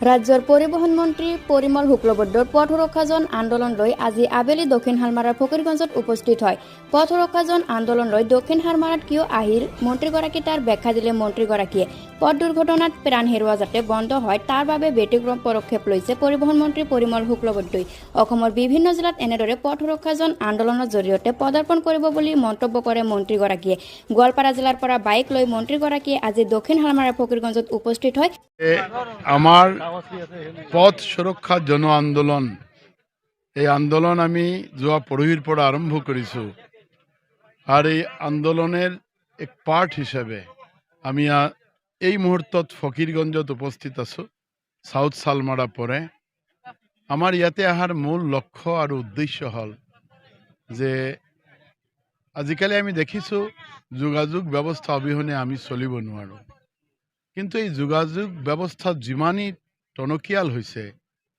ৰাজ্যৰ পৰিবহণ মন্ত্ৰী পৰিমল শুক্লবৈদ্যৰ পথ সুৰক্ষা জন আন্দোলন লৈ আজি আবেলি দক্ষিণ শালমাৰাৰ ফকীৰগঞ্জত উপস্থিত হয়। পথ সুৰক্ষা জন আন্দোলন লৈ দক্ষিণ শালমাৰাত কিয় আহিল মন্ত্ৰীগৰাকী, তাৰ ব্যাখ্যা দিলে মন্ত্ৰীগৰাকীয়ে। পথ দুৰ্ঘটনাত প্ৰাণ হেৰুওৱা যাতে বন্ধ হয়, তাৰ বাবে ব্যতিক্ৰম পদক্ষেপ লৈছে পৰিবহণ মন্ত্ৰী পৰিমল শুক্লবৈদ্যই। অসমৰ বিভিন্ন জিলাত এনেদৰে পথ সুৰক্ষা জন আন্দোলনৰ জৰিয়তে পদাৰ্পণ কৰিব বুলি মন্তব্য কৰে মন্ত্ৰীগৰাকীয়ে। গোৱালপাৰা জিলাৰ পৰা বাইক লৈ মন্ত্ৰীগৰাকীয়ে আজি দক্ষিণ শালমাৰাৰ ফকীৰগঞ্জত উপস্থিত হয়। আমাৰ পথ সুৰক্ষা জন আন্দোলন, এই আন্দোলন আমি যোৱা পৰহিৰ পৰা আৰম্ভ কৰিছোঁ আৰু এই আন্দোলনেৰ এক পাৰ্ট হিচাপে আমি এই মুহূৰ্তত ফকীৰগঞ্জত উপস্থিত আছোঁ, চাউথ শালমাৰা পৰে। আমাৰ ইয়াতে অহাৰ মূল লক্ষ্য আৰু উদ্দেশ্য হ'ল যে আজিকালি আমি দেখিছোঁ, যোগাযোগ ব্যৱস্থা অবিহনে আমি চলিব নোৱাৰোঁ। কিন্তু এই যোগাযোগ ব্যৱস্থা যিমানেই টনকিয়াল হৈছে,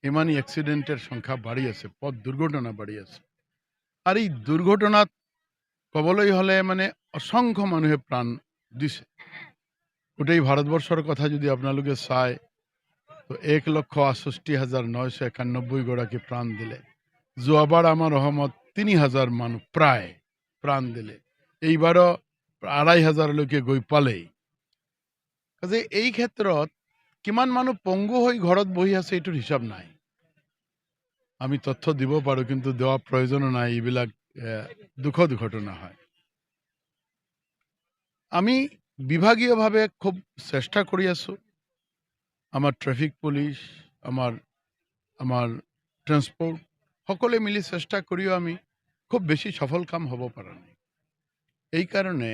ইমানেই এক্সিডেণ্টেৰ সংখ্যা বাঢ়ি আছে, পথ দুৰ্ঘটনা বাঢ়ি আছে। আৰু এই দুৰ্ঘটনাত ক'বলৈ হ'লে মানে অসংখ্য মানুহে প্ৰাণ দিছে। গোটেই ভাৰতবৰ্ষৰ কথা যদি আপোনালোকে চায়, তো 1,68,991 গৰাকী প্ৰাণ দিলে। যোৱাবাৰ আমাৰ অসমত 3000 মানুহ প্ৰায় প্ৰাণ দিলে। এইবাৰো 2500লৈকে গৈ পালেই। কাজে এই ক্ষেত্ৰত কিমান মানুহ পংগু হৈ ঘৰত বহি আছে, এইটোৰ হিচাপ নাই। আমি তথ্য দিব পাৰোঁ, কিন্তু দেওয়া প্ৰয়োজনো নাই। এইবিলাক দুখদ ঘটনা হয়। আমি বিভাগীয়ভাৱে খুব চেষ্টা কৰি আছোঁ। আমাৰ ট্ৰেফিক পুলিচ, আমাৰ আমাৰ ট্ৰেন্সপৰ্ট, সকলোৱে মিলি চেষ্টা কৰিও আমি খুব বেছি সফল কাম হ'ব পৰা নাই। এইকাৰণে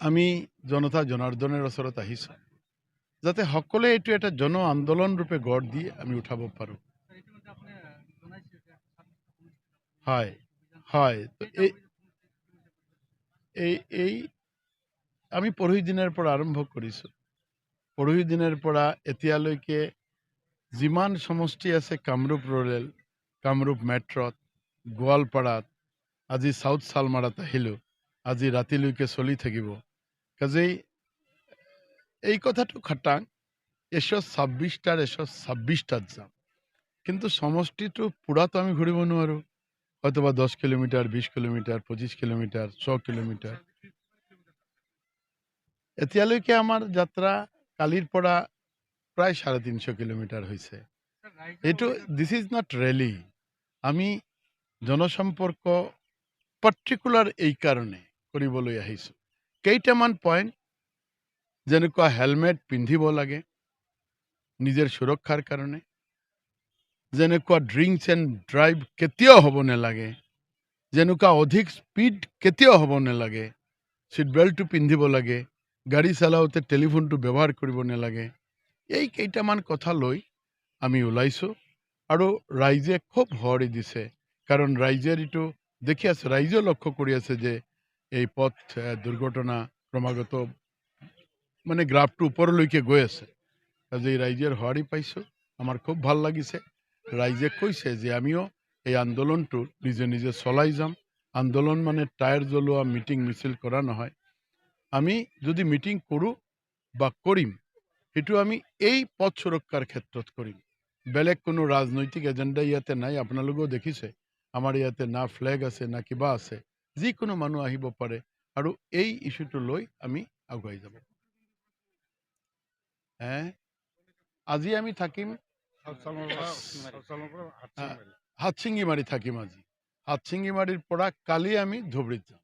আমি জনতা জনাৰ্দনৰ ওচৰত আহিছোঁ, যাতে সকলোৱে এইটো এটা জন আন্দোলন ৰূপে গঢ় দি আমি উঠাব পাৰোঁ। হয়, তো এই এই এই আমি পৰহি দিনাৰ পৰা আৰম্ভ কৰিছোঁ। পৰহি দিনাৰ পৰা এতিয়ালৈকে যিমান সমষ্টি আছে, কামৰূপ ৰুৰেল, কামৰূপ মেট্ৰত, গোৱালপাৰাত, আজি চাউথ শালমাৰাত আহিলোঁ। আজি ৰাতিলৈকে চলি থাকিব। কাজেই এই কথাটো খাটাং, 126টাৰ 126টাত যাম। কিন্তু সমষ্টিটো পূৰাটো আমি ঘূৰিব নোৱাৰোঁ। হয়তোবা 10 কিলোমিটাৰ, 20 কিলোমিটাৰ, 25 কিলোমিটাৰ, 6 কিলোমিটাৰ। এতিয়ালৈকে আমাৰ যাত্ৰা কালিৰ পৰা প্ৰায় 350 কিলোমিটাৰ হৈছে। এইটো this is not rally। আমি জনসম্পৰ্ক পাৰ্টিকুলাৰ এই কাৰণে কৰিবলৈ আহিছোঁ। কেইটামান পইণ্ট, যেনেকুৱা হেলমেট পিন্ধিব লাগে নিজৰ সুৰক্ষাৰ কাৰণে, যেনেকুৱা ড্ৰিংকছ এণ্ড ড্ৰাইভ কেতিয়াও হ'ব নালাগে, যেনেকুৱা অধিক স্পীড কেতিয়াও হ'ব নালাগে, ছিট বেল্টটো পিন্ধিব লাগে, গাড়ী চলাওঁতে টেলিফোনটো ব্যৱহাৰ কৰিব নালাগে। এই কেইটামান কথা লৈ আমি ওলাইছোঁ আৰু ৰাইজে খুব সঁহাৰি দিছে। কাৰণ ৰাইজেৰ এইটো দেখি আছে, ৰাইজেও লক্ষ্য কৰি আছে যে এই পথ দুৰ্ঘটনা ক্ৰমাগত মানে গ্ৰাফটো ওপৰলৈকে গৈ আছে। কাজেই ৰাইজেৰ সঁহাৰি পাইছোঁ, আমাৰ খুব ভাল লাগিছে। ৰাইজে কৈছে যে আমিও এই আন্দোলনটো নিজে নিজে চলাই যাম। আন্দোলন মানে টায়াৰ জ্বলোৱা, মিটিং মিছিল কৰা নহয়। আমি যদি মিটিং কৰোঁ বা কৰিম, সেইটো আমি এই পথ সুৰক্ষাৰ ক্ষেত্ৰত কৰিম। বেলেগ কোনো ৰাজনৈতিক এজেণ্ডা ইয়াতে নাই। আপোনালোকেও দেখিছে, আমাৰ ইয়াতে না ফ্লেগ আছে, না কিবা আছে। যিকোনো মানুহ আহিব পাৰে আৰু এই ইছ্যুটো লৈ আমি আগুৱাই যাব। হে, আজি আমি থাকিম হাতশিঙিমাৰী। থাকিম আজি হাতশিঙিমাৰীৰ পৰা কালি আমি ধুবুৰীত যাম।